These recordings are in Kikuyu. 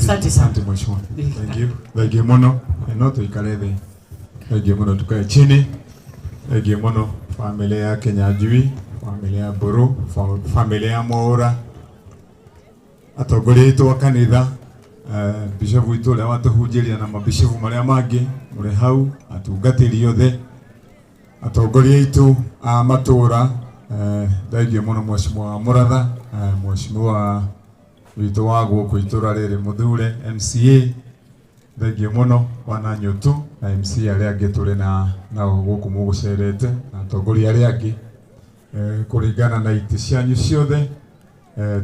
Asante sana. Asante mheshimiwa. Thank you. Thank you muno. No tuikare thĩ. Thank you muno, tukae chini. Thank you muno familia ya Kinyanjui, familia ya Mburu, familia ya Mwaura, atongoria aitũ a kanitha, bishop witũ ũrĩa watũhunjĩria na mabishopu marĩa mangĩ mũrĩ hau, atungatĩri othe, atongoria aitũ a matũra, thank you mũno mheshimiwa wa Mũratha, mheshimiwa witũ wa gũkũ itũra rĩrĩ mũthure MCA, thank you mũno wana Nyũtũ na MCA arĩa angĩ tũrĩ na nao gũkũ mũgũcerete na atongoria arĩa angĩ, kũringana na itĩ cianyu ciothe.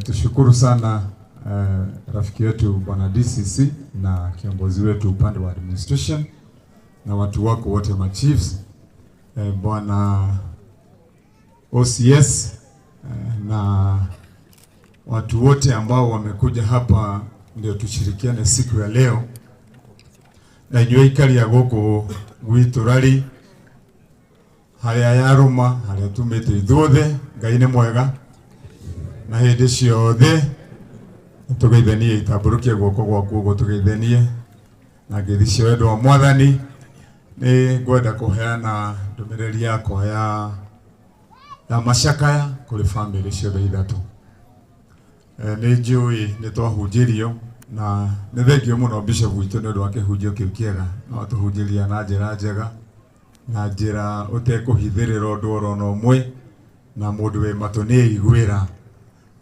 Tushukuru sana rafiki wetu bwana DCC na kiongozi wetu upande wa administration na watu wako wote ma chiefs, bwana OCS, na watu wote ambao wamekuja hapa ndio tushirikiane siku ya leo na inyuĩ aikari a gũkũ gwitũ rari harĩa yarũma harĩa tumĩte ithuothe. Ngai nĩ mwega na hĩndĩ ciothe. Tũgeithanie, itambũrũkie guoko gwaku ũguo tũgeithanie na ngeithi cia wendo wa Mwathani. Nĩ ngwenda kũheana ndũmĩrĩri yakwa ya macakaya kũrĩ bamĩrĩ ciothe ithatũ. Nĩ njũĩ nĩ twahunjĩrio na nĩ thengio mũno bishop witũ nĩ ũndũ wa kĩhunjio kĩu kĩega na watũhunjĩria na njĩra njega na njĩra ũtekũhithĩrĩra ũndũ oro na ũmwe na mũndũ wĩ matũ nĩ aiguĩra.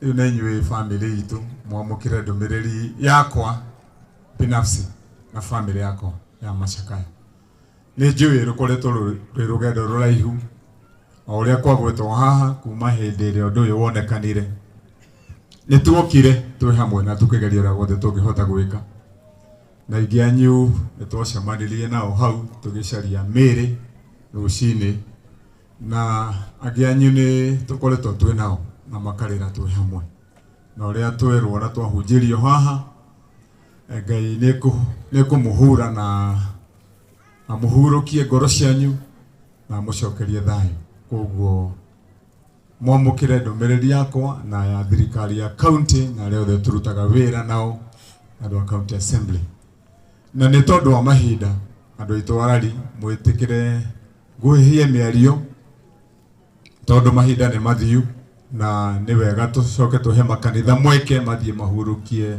Rĩu na inyuĩ bamĩrĩ itũ mwamũkĩre ndũmĩrĩri yakwa binafsi na bamĩrĩ yakwa ya macakaya. Nĩ njũĩ rũkoretwo rwĩ rũgendo rũraihu o ũrĩa kwagwetwo haha kuma hĩndĩ ĩrĩa ũndũ ũyũ wonekanire. Nĩ tuokire twĩ hamwe na tũkĩgeria ũrĩa wothe tũngĩhota gwĩka na ingĩ anyu nĩ twacemanirie nao hau tũgĩcaria mĩĩrĩ rũcinĩ na angĩ anyu nĩ tũkoretwo twĩ nao na makarĩra twĩ hamwe na ũrĩa twerwo na twahunjĩrio haha, Ngai nĩ kũmũhura na amũhurũkie ngoro cianyu na amũcokerie thayũ. Koguo mwamũkĩre ndũmĩrĩri yakwa na ya thirikari ya county na arĩa othe tũrutaga wĩra nao, andũ a county assembly. Na nĩ tondũ wa mahinda, andũ aitũ arari mwĩtĩkĩre ngũhĩhie mĩario tondũ mahinda nĩ mathiu na nĩ wega tũcoke tũhe makanitha mweke mathiĩ mahurũkie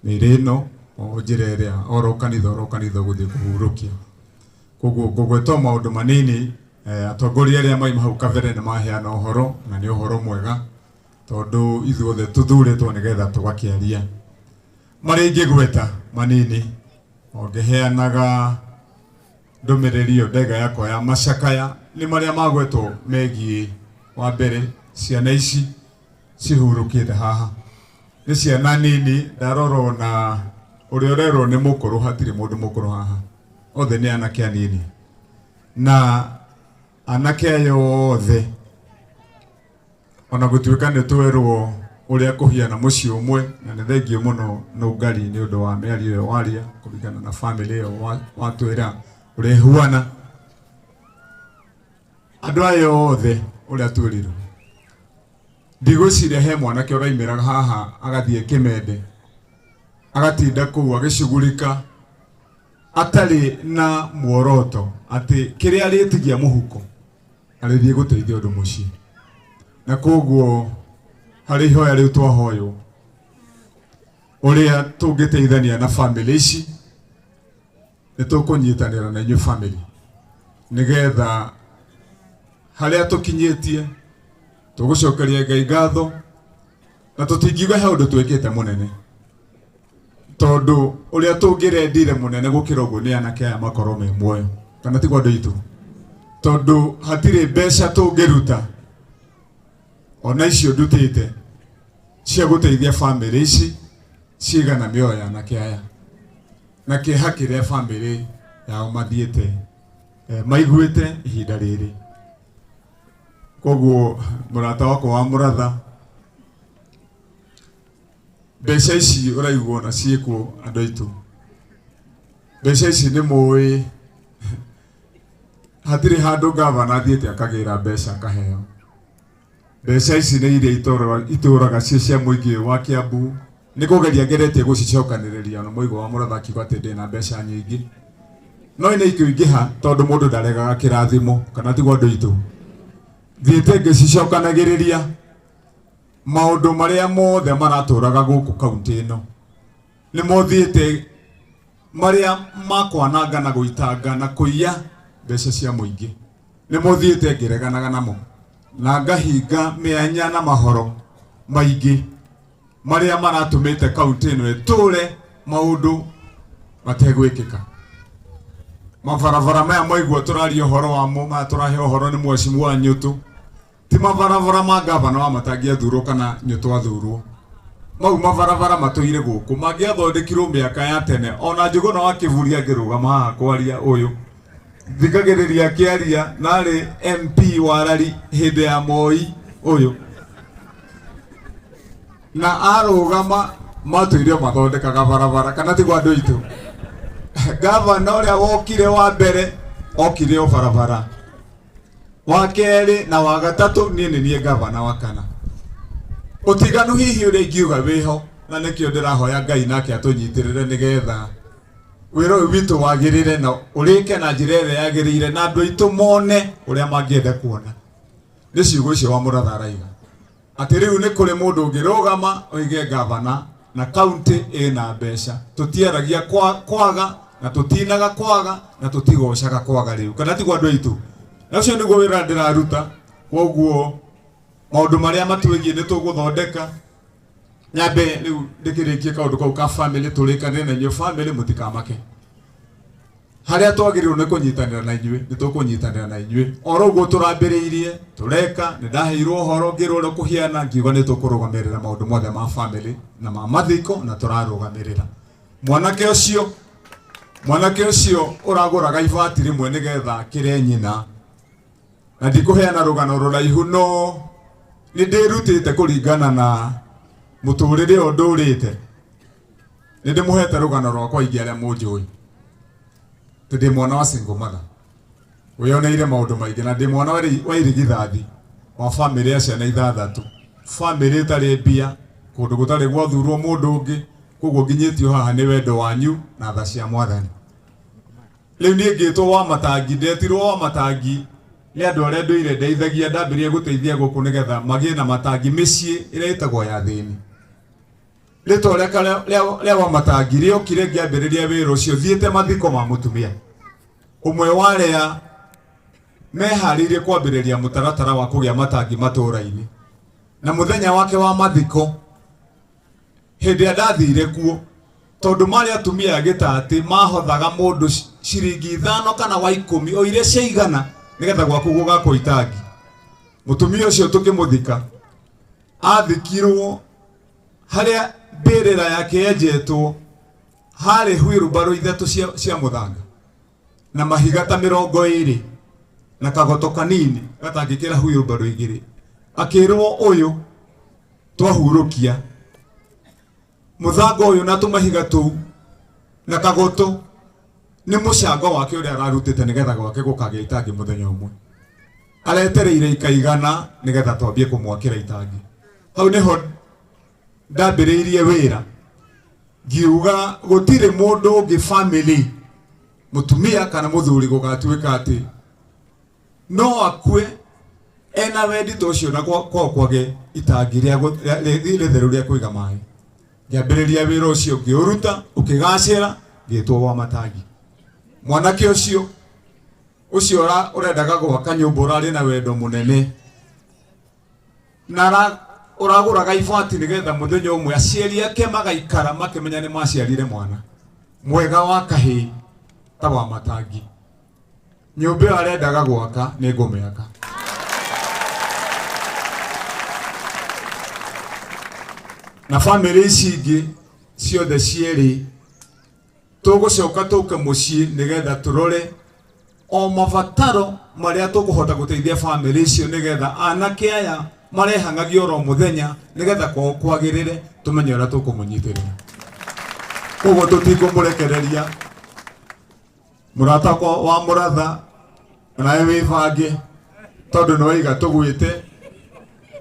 mĩĩrĩ ĩno o njĩra ĩrĩa oro kanitha ũgũthiĩ kũhurũkia. Koguo ngũgweta o maũndũ manini. Atongoria arĩa maima hau kabere nĩ maheana ũhoro na nĩ ũhoro mwega tondũ ithuothe tũthurĩtwo nĩgetha tũgakĩaria. Marĩa ingĩgweta manini o ngĩheanaga ndũmĩrĩri ĩyo ndega yakwa ya macakaya nĩ marĩa magwetwo megiĩ wa mbere ciana ici cihurũkĩte haha nĩ ciana nini. Ndarora ona ũrĩa ũrerwo nĩ mũkũrũ, hatirĩ mũndũ mũkũrũ haha, othe nĩ anake anini na anake aya othe ona gũtuĩka nĩ twerwo ũrĩa kũhiana mũciĩ ũmwe na nĩ thengio mũno Nũngari nĩ ũndũ wa mĩario ĩyo waria kũringana na famĩlĩ ĩyo watwĩra ũrĩa ĩhuana. Andũ aya othe ũrĩa twĩrirwo, ndigwĩciria he mwanake ũraimĩraga haha agathiĩ kĩmende agatinda kũu agĩcugurika atarĩ na muoroto atĩ kĩrĩa arĩtigia mũhuko arĩthiĩ gũteithia ũndũ mũciĩ. Na koguo harĩ ihoya rĩu twahoywo ũrĩa tũngĩteithania na famĩlĩ ici, nĩ tũkũnyitanĩra na inyuĩ famĩlĩ nĩgetha harĩa tũkinyĩtie tũgũcokeria Ngai ngatho na tũtingiuga he ũndũ twĩkĩte mũnene tondũ ũrĩa tũngĩrendire mũnene gũkĩra ũguo nĩ anake aya makorwo me muoyo kana tiguo andũ aitũ, tondũ hatirĩ mbeca tũngĩruta ona icio ndutĩte cia gũteithia famĩlĩ ici cigana mĩoyo ya anake aya na kĩeha kĩrĩa famĩlĩ yao mathiĩte maiguĩte ihinda rĩrĩ. Koguo mũrata wakwa wa Mũratha, mbeca ici ũraigua ona ciĩkuo, andũ aitũ, mbeca ici nĩ mũĩ hatirĩ handũ gavana athiĩte akagĩra mbeca akaheo. Mbeca ici nĩ iria itũraga ciĩ cia mũingĩ wa Kiambu. Nĩ kũgeria ngeretie gũcicokanĩrĩria ona mũigua wa Mũratha akiuga atĩ ndĩna mbeca nyingĩ. No nĩ ikũingĩha tondũ mũndũ ndaregaga kĩrathimo, kana tiguo andũ aitũ? Thiĩte ngĩcicokanagĩrĩria maũndũ marĩa mothe maratũraga gũkũ kaunti ĩno. Nĩ mothiĩte marĩa ma kwananga na gũitanga na kũiya mbeca cia mũingĩ. Nĩ mothiĩte ngĩreganaga namo na ngahinga mĩanya na mahoro maingĩ marĩa maratũmĩte kaunti ĩno ĩtũre maũndũ mategwĩkĩka. Mabarabara maya mwaigua tũraria ũhoro wamo, maya tũrahe ũhoro nĩ mheshimiwa Nyũtũ, ti mabarabara ma gavana wa Matangi athurwo kana Nyũtũ athurwo. Mau mabarabara matũire gũkũ mangĩathondekirwo mĩaka ya tene, ona Njũgũna wa Kĩburi angĩrũgama haha kwaria ũyũ thikagĩrĩria akĩaria narĩ MP wa Rari hĩndĩ ya Moi ũyũ na arũgama matũire mathondekaga barabara, kana tiguo andũ aitũ? Gavana ũrĩa wokire wa mbere okire o barabara, wa kerĩ na wa gatatũ, niĩ nĩ niĩ gavana wa kana. Ũtiganu hihi ũrĩa ingiuga wĩho, na nĩkĩo ndĩrahoya Ngai nake atũnyitĩrĩre nĩgetha wĩra ũyũ witũ wagĩrĩre na ũrĩke na njĩra ĩrĩa yagĩrĩire na andũ aitũ mone ũrĩa mangĩenda kuona. Nĩ ciugo icio wa Mũratha araiga atĩ rĩu nĩ kũrĩ mũndũ ũngĩrũgama oige gavana na kaunti ĩna mbeca. Tũtiaragia kwaga na tũtinaga kwaga na tũtigocaga kwaga rĩu, kana tiguo andũ aitũ? Na ũcio nĩguo wĩra ndĩraruta. Koguo maũndũ marĩa matwĩgiĩ nĩ tũgũthondeka. Nyambe rĩu ndĩkĩrĩkie kaũndũ kau ka family, tũrĩkanĩre na inyuĩ family, mũtikamake. Harĩa twagĩrĩirwo nĩ kũnyitanĩra na inyuĩ nĩ tũkũnyitanĩra na inyuĩ oro ũguo tũrambĩrĩirie tũreka. Nĩ ndaheirwo ũhoro ngĩrwo ũrĩa kũhiana, ngiuga nĩ tũkũrũgamĩrĩra maũndũ mothe ma family na ma mathiko, na tũrarũgamĩrĩra mwanake ũcio. Mwanake ũcio ũragũraga ibati rĩmwe nĩgetha akĩre nyina, na ndikũheana rũgano rũraihu, no nĩ ndĩrutĩte kũringana na mũtũrĩre ũyũ ndũrĩte. Nĩ ndĩmũhete rũgano rwakwa ingĩ arĩa mũnjũĩ, atĩ ndĩ mwana wa single mother wĩyoneire maũndũ maingĩ, na ndĩ mwana wa irigithathi wa bamĩrĩ ya ciana ithathatũ, bamĩrĩ ĩtarĩ mbia, kũndũ gũtarĩ gwathurwo mũndũ ũngĩ. Koguo nginyĩtio haha nĩ wendo wanyu na tha cia Mwathani. Rĩu niĩ ngĩtwo wa Matangi, ndetirwo wa Matangi nĩ andũ arĩa ndũire ndeithagia. Ndambĩrĩria gũteithia gũkũ nĩgetha magĩe na matangi mĩciĩ ĩrĩa ĩtagwo ya thĩni. Rĩtwa rĩa wa Matangi rĩokire ngĩambĩrĩria wĩra ũcio thiĩte mathiko ma mũtumia ũmwe wa arĩa meharĩirie kwambĩrĩria mũtaratara wa kũgĩa matangi matũũra-inĩ. Na mũthenya wake wa mathiko, hĩndĩ ĩrĩa ndathire kuo, tondũ marĩ atumia a gĩtatĩ mahothaga mũndũ ciringi 5 kana wa 10 o iria ciaigana nĩgetha gwaku gũgakwo itangi. Mũtumia ũcio tũkĩmũthika, athikirwo harĩa mbĩrĩra yake yenjetwo harĩ huirubaro 3 cia mũthanga na mahiga ta 20 na kagoto kanini gatangĩkĩra huirubaro 2. Akĩrwo ũyũ twahurũkia mũthanga ũyũ na tũmahiga tũu na kagoto nĩ mũcango wake ũrĩa ararutĩte nĩgetha gwake gũkagĩa itangi mũthenya ũmwe. Aretereire ikaigana nĩgetha twambie kũmwakĩra itangi. Hau nĩho ndambĩrĩirie wĩra, ngiuga gũtirĩ mũndũ ũngĩ family, mũtumia kana mũthuri, gũgatuĩka atĩ no akue ena wendi ta ũcio na kwao kwage itangi rĩtheru rĩa kũiga maĩ. Ngĩambĩrĩria wĩra ũcio, ngĩũruta ũkĩgacĩra, ngĩtwo wa Matangi. Mwanake ũcio ũcio ũrendaga gwaka nyũmba, ũrarĩ na wendo mũnene na ũragũraga ibati nĩgetha mũthenya ũmwe aciari ake magaikara makĩmenya nĩ maciarire mwana mwega wa kahĩĩ ta wa Matangi, nyũmba ĩyo arendaga gwaka nĩ ngũmĩaka. Na bamĩrĩ ici ingĩ ciothe cierĩ tũgũcoka tũke mũciĩ nĩgetha tũrore o mabataro marĩa tũkũhota gũteithia bamĩrĩ icio, nĩgetha anake aya marehang'agia oro mũthenya nĩgetha kwao kwagĩrĩre, tũmenye ũrĩa tũkũmũnyitĩrĩra. Koguo tũtikũmũrekereria. Mũrata wakwa wa Mũratha, nawe wĩbange tondũ nĩ waiga tũgwĩte,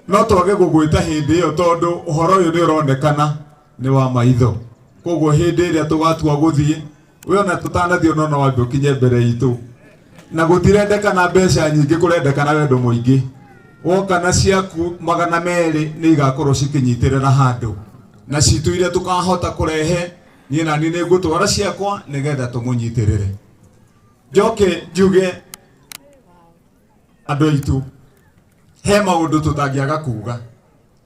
no twage gũgwĩta hĩndĩ ĩyo tondũ ũhoro ũyũ nĩ ũronekana. Nĩ wa maitho. Koguo hĩndĩ ĩrĩa tũgatua gũthiĩ, we ona tũtanathiĩ no no wambe ũkinye mbere itũ. Na gũtirendekana mbeca nyingĩ, kũrendekana wendo mũingĩ. Woka na ciaku 200 nĩ igakorwo cikĩnyitĩrĩra handũ. Na citũ iria tũkahota kũrehe, niĩ nani nĩ ngũtwara ciakwa nĩgetha tũmũnyitĩrĩre. Njoke njuge andũ aitũ, he maũndũ tũtangĩaga kuga.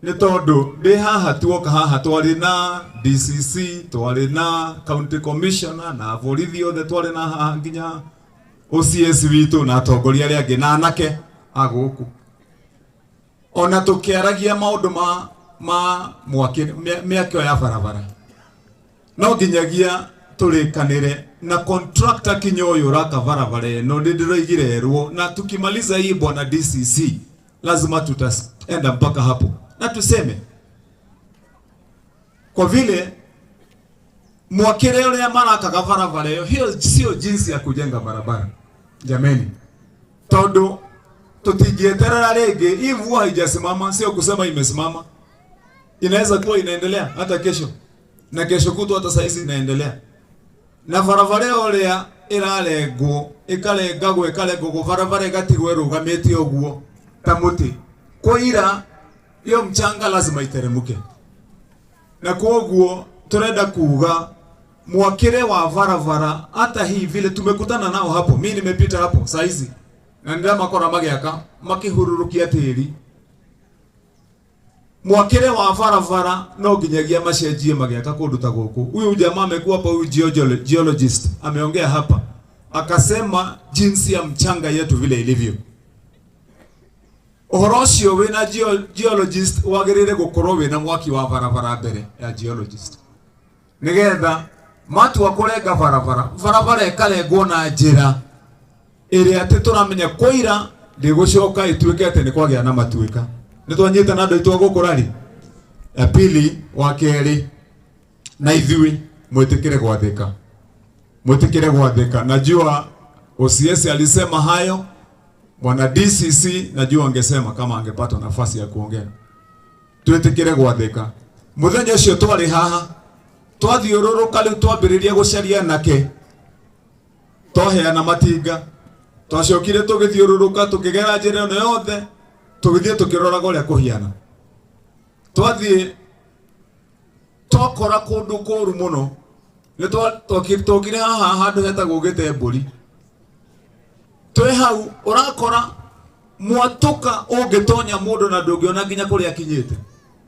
Nĩ tondũ ndĩ haha tuoka haha twarĩ na DCC, twarĩ na county commissioner na borithi othe twarĩ na haha nginya OCS witũ na atongoria arĩa angĩ na anake a gũkũ. Ona tũkĩaragia maũndũ ma mwaki, mĩakio ya barabara, no nginyagia tũrĩkanĩre na contractor kinya ũyũ ũraka barabara ĩno. Nĩ ndĩroigire erwo na tukimaliza hii bwana DCC lazima tutaenda mpaka hapo na tuseme kwa vile mwakire ũrĩa marakaga barabara ĩyo, hiyo sio jinsi ya kujenga barabara jameni, tondu tutingieterera rĩngĩ. Hii mvua haijasimama, sio kusema imesimama, inaweza kuwa inaendelea hata kesho na kesho kutwa, hata saizi inaendelea. Na barabara ĩyo ũrĩa ĩrarengwo ĩkarengagwo ĩkarengagwo, barabara ĩgatigwo ĩrũgamĩte ũguo ta mũtĩ, kũira hiyo mchanga lazima iteremke. Na koguo turenda kuga mwakire wa barabara hata hii vile tumekutana nao hapo, mi nimepita hapo saizi na ndiramakora magiaka makihururukia tĩri. Mwakire wa barabara no nginyagia macenjie magiaka kundu ta guku. Huyu jamaa amekuwa hapa, huyu geologist ameongea hapa akasema jinsi ya mchanga yetu vile ilivyo. Uhoro ucio wina geologist wagirire gukorwo wina mwaki wa barabara mbere ya geologist, nigetha matua kurenga barabara, barabara ĩkarengwo na njĩra ĩrĩa atĩ tũramenya kũira ndĩgũcoka ĩtuĩke atĩ nĩ kwagĩa na matuĩka. Nĩ twanyita na andũ aitũ a gũkũ rari. Ya pili, wa kerĩ, na ithuĩ mwĩtĩkĩre gwathĩka, mwĩtĩkĩre gwathĩka. Najua OCS alisema hayo, bwana DCC najua angesema kama angepata nafasi ya kuongea. Twĩtĩkĩre gwathĩka. Mũthenya ũcio twarĩ haha twathiũrũrũka rĩu twambĩrĩria gũcaria anake, twaheana matinga, twacokire tũgĩthiũrũrũka tũkĩgera njĩra ĩno yothe tũgĩthiĩ tũkĩroraga ũrĩa kũhiana. Twathiĩ twakora kũndũ kũru mũno. Nĩ twokire haha handũ hetagwo Gĩtembũri. Twĩ hau ũrakora mwatũka ũngĩtonya mũndũ na ndũngĩona nginya kũrĩa akinyĩte,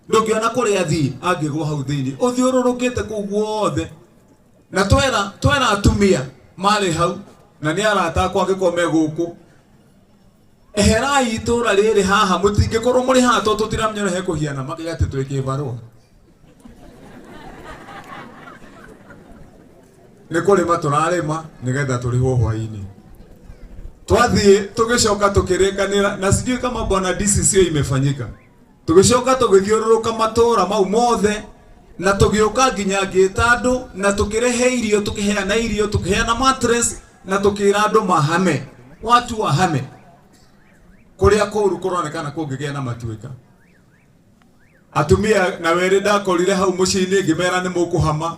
ndũngĩona kũrĩa athiĩ angĩgwa hau thĩinĩ, ũthiũrũrũkĩte kũu guothe. Na twera atumia marĩ hau na nĩ arata akwa angĩkorwo me gũkũ, eherai itũra rĩrĩ haha, mũtingĩkorwo mũrĩ haha tondũ tũtiramenya ũrĩa hekũhiana. Makiuga atĩ twĩ kĩbarũa nĩ kũrĩma tũrarĩma nĩgetha tũrĩhwo hwainĩ. Twathiĩ tũgĩcoka tũkĩrĩkanĩra na sijui kama bwana DCC imefanyika, tũgĩcoka tũgĩthiũrũrũka matũra mau mothe na tũgĩũka nginya ngĩta andũ na tũkĩrehe irio, tũkĩheana irio, tũkĩheana mattress na tũkĩra andũ mahame, watu wahame kũrĩa kũru kũronekana kũngĩgĩa na matuĩka. Atumia na werĩ ndakorire hau mũciĩ-inĩ ngĩmera nĩ mũkũhama,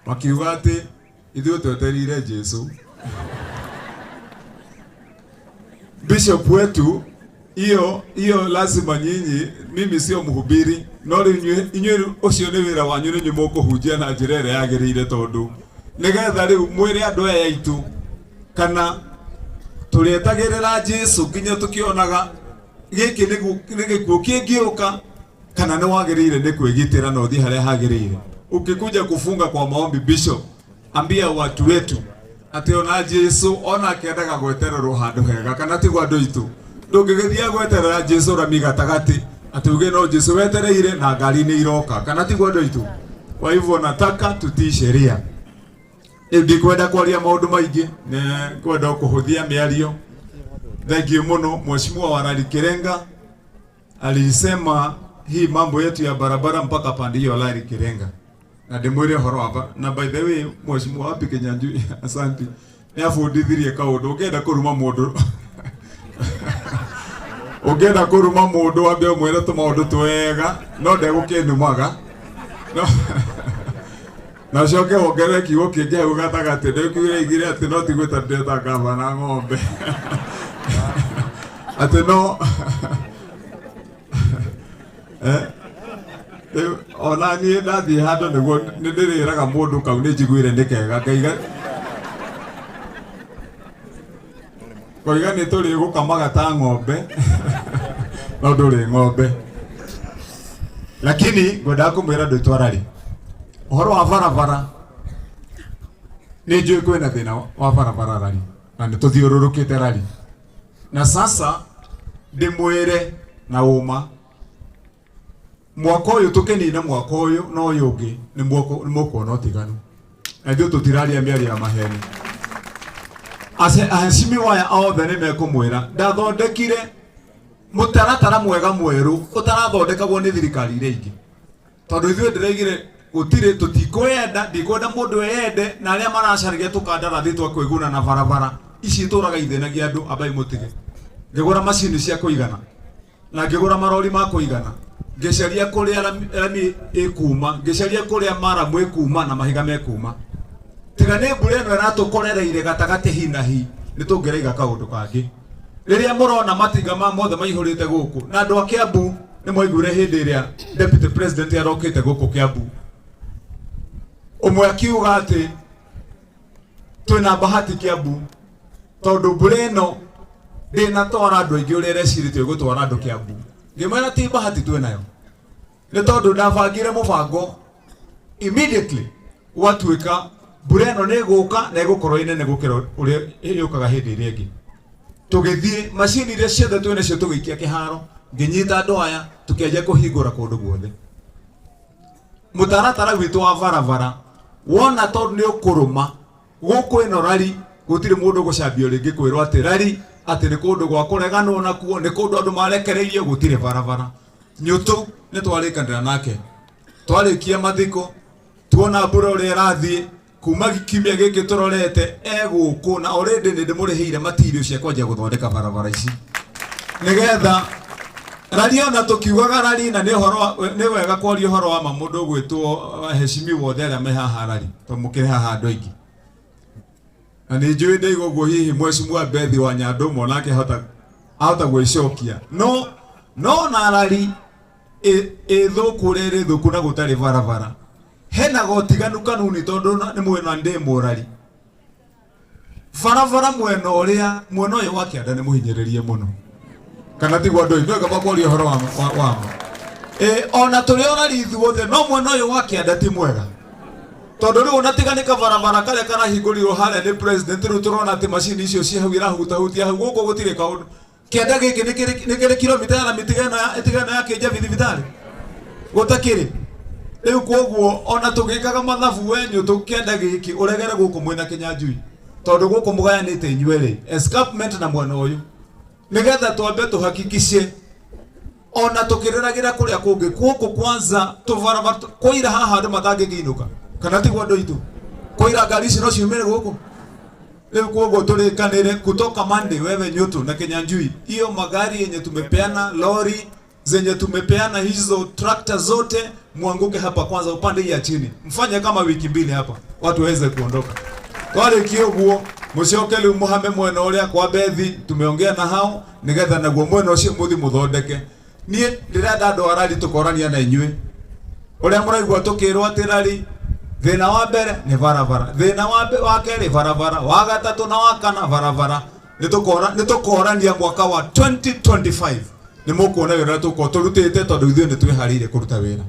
makiuga atĩ ithuĩ twetereire Jesu. Bishop wetu, hiyo hiyo lazima nyinyi, mimi sio mhubiri, no rĩu inyuĩ ũcio nĩ wĩra wanyu, nĩ inyuĩ mũkũhunjia na njĩra ĩrĩa yagĩrĩire, tondũ nĩgetha rĩu mwĩre andũ aya aitũ kana tũrĩetagĩrĩra Jesu nginya tũkĩonaga gĩkĩ nĩ gĩkuũ kĩngĩũka, kana nĩ wagĩrĩire nĩ kwĩgitĩra na ũthiĩ harĩa hagĩrĩire. Ukikuja kufunga kwa maombi, Bishop, ambia watu wetu atĩ ona Jesu ona akĩendaga gwetererwo handũ hega, kana tiguo andũ aitũ? Ndũngĩgĩthiĩ gweterera Jesu rami gatagatĩ atĩ uge no Jesu wetereire na ngari nĩ iroka, kana tiguo andũ aitũ? Kwa hivyo nataka tutii sheria. Rĩu ndikwenda kwaria maũndũ maingĩ, nĩ kwenda kũhũthia mĩario. Thank you mũno. Mheshimiwa Warari Kirenga alisema hii mambo yetu ya barabara mpaka pande hiyo Lari Kirenga, na ndĩmwĩre ũhoro wa na by the way Mheshimiwa wapi Kinyanjui, asante, nĩ abundithirie kaũndũ. Ũngĩenda kũruma mũndũ, ũngĩenda kũruma mũndũ wambe ũmwĩre tũmaũndũ twega, no ndegũkĩnumaga. No Na ũcoke wongerere kiugo kĩngĩ hau gatagatĩ, ndĩkiuire atĩ no ti gwĩta ndĩreta gavana ng'ombe. Atĩ no rĩu ona niĩ ndathiĩ handũ nĩguo nĩ ndĩrĩraga mũndũ kau nĩ njiguire nĩ kega ngaiga koiga nĩ tũrĩgũkamaga ta ng'ombe no ndũrĩ ng'ombe. Lakini ngwendaga kũmwĩra ndwĩtwo rari ũhoro wa barabara nĩ njũĩ kwĩna thĩna wa barabara rari na nĩ tũthiũrũrũkĩte rari na sasa ndĩmwĩre na ũma mwaka ũyũ tũkĩnina mwaka ũyũ na ũyũ ũngĩ nĩ mũkuona ũtiganu na ithuĩ tũtiraria mĩario ya maheni. Aheshimiwa aya othe nĩ mekũmwĩra ndathondekire mũtaratara mwega mwerũ ũtarathondekagwo nĩ thirikari iria ingĩ tondũ ithuĩ ndĩraigire gũtirĩ tũtikwenda ndikwenda mũndũ eyende na arĩa maracaragia tũkandarathi twa kwĩguna na barabara ici itũraga ithĩnagia andũ ambai mũtige. Ngĩgũra macini cia kũigana na ngĩgũra marori ma kũigana, ngĩcaria kũrĩa rami ĩkuma, ngĩcaria kũrĩa maramu ĩkuma na mahiga mekuma. Tiga nĩ mbura ĩno ĩratũkorereire gatagatĩ hi na hi, nĩ tũngĩraiga kaũndũ kangĩ. Rĩrĩa mũrona matinga ma mothe maihũrĩte gũkũ na andũ a Kiambu nĩ mwaiguire hĩndĩ ĩrĩa deputy president arokĩte gũkũ Kiambu, ũmwe akiuga atĩ twĩna bahati Kiambu tondũ mbura ĩno ndĩnatwara andũ aingĩ ũrĩa ĩrecirĩtie ĩgũtwara andũ Kiambu. Ngĩmwĩra ti bahati twĩnayo, nĩ tondũ ndabangire mũbango immediately gwatuĩka mbura ĩno nĩ ĩgũka na ĩgũkorwo ĩ nene gũkĩra ũrĩa yũkaga hĩndĩ ĩrĩa ĩngĩ. Tũgĩthiĩ macini iria ciothe twĩ nacio tũgĩikia kĩharo, ngĩnyita andũ aya tũkĩanjia kũhingũra kũndũ guothe. Mũtaratara witũ wa barabara wona tondũ nĩ ũkũrũma gũkũ ĩno rari gũtirĩ mũndũ ũgũcambio rĩngĩ kwĩrwo atĩ rari atĩ nĩ kũndũ gwa kũreganwo nakuo, nĩ kũndũ andũ marekereirio, gũtirĩ barabara. Nyũtũ nĩ twarĩkanĩra nake, twarĩkia mathiko tuona mbura ũrĩa ĩrathiĩ kuma kiumia gĩkĩ tũrorete egũkũ na already nĩ ndĩmũrĩhĩire material cia kwanjia gũthondeka barabara ici nĩgetha rari ona tũkiugaga rari na nĩ ũhoro nĩ wega kwaria ũhoro wa ma mũndũ ũgwĩtwo heshimiwa othe arĩa me haha rari tondũ mũkĩrĩ haha andũ aingĩ na nĩ njũĩ ndaiga ũguo hihi mheshimiwa Bethi wa Nyandũmwe onake ahota gwĩcokia no no na rari ĩthũku ũrĩa ĩrĩ thũku na gũtarĩ barabara hena gotiganu kanuni tondũ nĩ mwena ndĩ mũrari barabara mwena ũrĩa mwena ũyũ wa kĩanda nĩ mũhinyĩrĩrie mũno kana tiguo andũ aitũ kaba kwaria ũhoro wa ma. Ona tũrĩ orari ithuothe no mwena ũyũ wa kĩanda ti mwega tondũ rĩu ona tiga nĩ kabarabara karĩa karahingũrirwo harĩa nĩ president rĩu tũrona atĩ macini icio ci hau irahutahutia hau gũkũ gũtirĩ kaũndũ. Kĩanda gĩkĩ nĩ kĩrĩ kilomita ya rami tiga ĩno ya Kĩnjabi thibitarĩ gũtakĩrĩ. Rĩu kwoguo ona tũgĩkaga mathabu wenyu tũkĩenda gĩkĩ ũregere gũkũ mwĩna Kĩnyanjui tondũ gũkũ mũgayanĩte inyuerĩ escarpment na mwena ũyũ nĩgetha twambe tũhakikice ona tũkĩrĩragĩra kũrĩa kũngĩ gũkũ kwanza tũbarabara kũira haha andũ matangĩkĩinũka kana tiguo andũ aitũ kũira ngari ici no ciumĩre gũkũ. Rĩu kwoguo tũrĩkanĩre kutoka Monday wewe Nyutu na Kinyanjui, hiyo magari yenye tumepeana, lori zenye tumepeana, hizo tractor zote muanguke hapa kwanza, upande hii ya chini, mfanye kama wiki mbili hapa watu waweze kuondoka. Twarikia ũguo mũcoke rĩu mũhame mwena ũrĩa kwa Bethi, tumeongea na hao nigetha naguo mwena ũcio mũthi mũthondeke. Niĩ ndĩrenda andũ a rari tũkorania na inyuĩ ũrĩa mũraigua tũkĩrwo atĩ rari thĩna wa mbere nĩ barabara, thĩna wa kerĩ barabara, wa gatatũ na wa kana barabara. Nĩ tũkorania mwaka wa 2025 nĩ mũkuona wĩra ũrĩa tũgũkorwo tũrutĩte tondũ ithuĩ nĩ twĩharĩirie kũruta wĩra.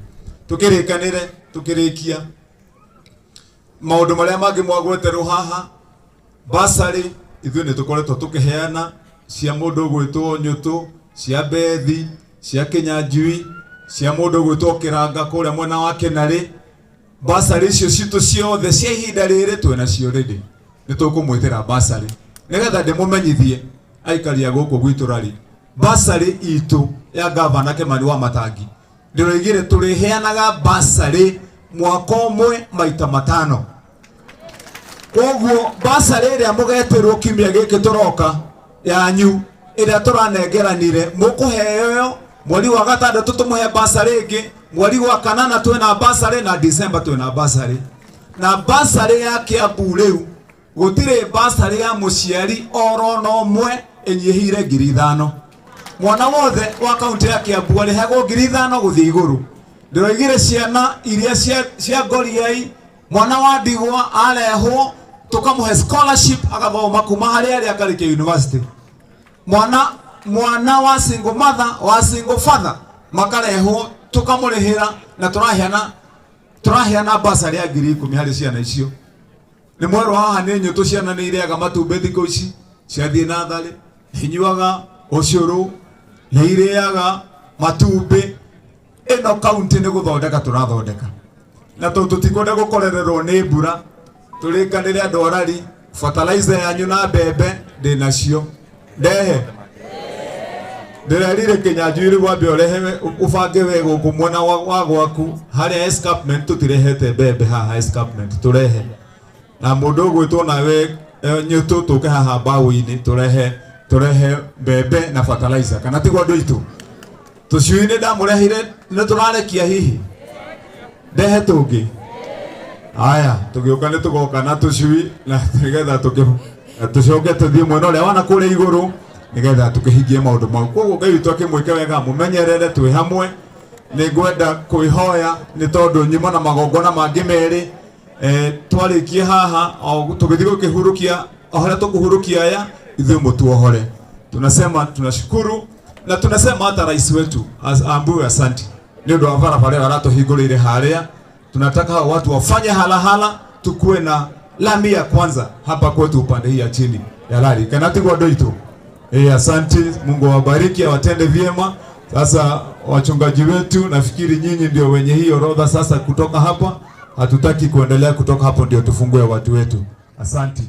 Tũkĩrĩkanĩre tũkĩrĩkia maũndũ marĩa mangĩ mwagweterwo haha basarĩ ithuĩ nĩ tũkoretwo tũkĩheana cia mũndũ ũgwĩtwo Nyũtũ, cia Bethi, cia Kĩnyanjui, cia mũndũ ũgwĩtwo Kĩranga kũrĩa mwena wa Kĩnarĩ. Basarĩ icio citũ ciothe cia ihinda rĩrĩ twĩna cio rĩndĩ nĩ tũkũmwĩtĩra basarĩ nĩgetha ndĩmũmenyithie aikari a gũkũ gwitũ rari basarĩ itũ ya gavana Kimani wa Matangi ndĩroigire tũrĩheanaga basarĩ mwaka ũmwe maita matano. Koguo basarĩ ĩrĩa mũgetĩrwo kiumia gĩkĩ tũroka yanyu ĩrĩa tũranengeranire mũkũheo ĩyo mweri wa gatandatũ tũmũhe basarĩ ĩngĩ, mweri wa kanana twĩna basarĩ na December twĩna basarĩ. Na basarĩ ya Kiambu rĩu gũtirĩ basarĩ ya mũciari oro na ũmwe ĩnyihĩire 5,000. Mwana wothe wa kaunti ya Kiambu arĩhagwo 5,000 gũthiĩ igũrũ. Ndĩroigire ciana iria cia ngoriai, mwana wa ndigwa arehwo tukamũhe scholarship agathoma kuma harĩa arĩ akarĩkia university. Mwana wa single mother, wa single father makarehwo tukamũrĩhĩra, na tũraheana basarĩ ya 10,000 harĩ ciana icio. Nĩ mwerũ haha nĩ nyũtũ, ciana nĩ irĩaga matumbĩ thikũ ici, ciathiĩ natharĩ nĩ inyuaga ũcũrũ, nĩ irĩaga matumbĩ. Ĩno kaunti nĩ gũthondeka tũrathondeka, na tondũ tũtikwenda gũkorererwo nĩ mbura, tũrĩkanĩre andũ arari fertilizer yanyu na mbembe ndĩnacio ndehe. Ndĩrerire Kĩnyanjui rĩu wambe ũrehe ũbange we gũkũ mwena wa gwaku harĩa escarpment, tũtirehete mbembe haha escarpment, tũrehe na mũndũ ũgwĩtwo nawe nyũtũ tũke haha mbaũ-inĩ tũrehe mbembe na fertilizer, kana tiguo andũ aitũ? Tũcui nĩ ndamũreheire, nĩ tũrarekia hihi ndehe tũngĩ. Aya tũgĩũka nĩ tũgoka na tũcui na nĩgetha tũcoke tũthiĩ mwena ũrĩa wana kũrĩa igũrũ nĩgetha tũkĩhingie maũndũ mau. Koguo Ngai witũ akĩmwĩke wega, mũmenyerere twĩ hamwe. Nĩ ngwenda kwĩhoya nĩ tondũ nyuma na magongona mangĩ merĩ. Twarĩkie haha o tũgĩthiĩ gũkĩhurũkia, o harĩa tũkũhurũkia aya ithuĩ mũtuohore. Tunasema tunashukuru na tunasema hata rais wetu aambiwe asanti nĩ ũndũ wa barabara ĩyo aratũhingũrĩire harĩa. Tunataka hao watu wafanye halahala, tukue na lami ya kwanza hapa kwetu upande hii ya chini ya lari, kana tiguo andũ aitũ? Asante, Mungu awabariki, awatende vyema. Sasa wachungaji wetu, nafikiri nyinyi ndio wenye hii orodha sasa. Kutoka hapa hatutaki kuendelea, kutoka hapo ndio tufungue watu wetu. Asante.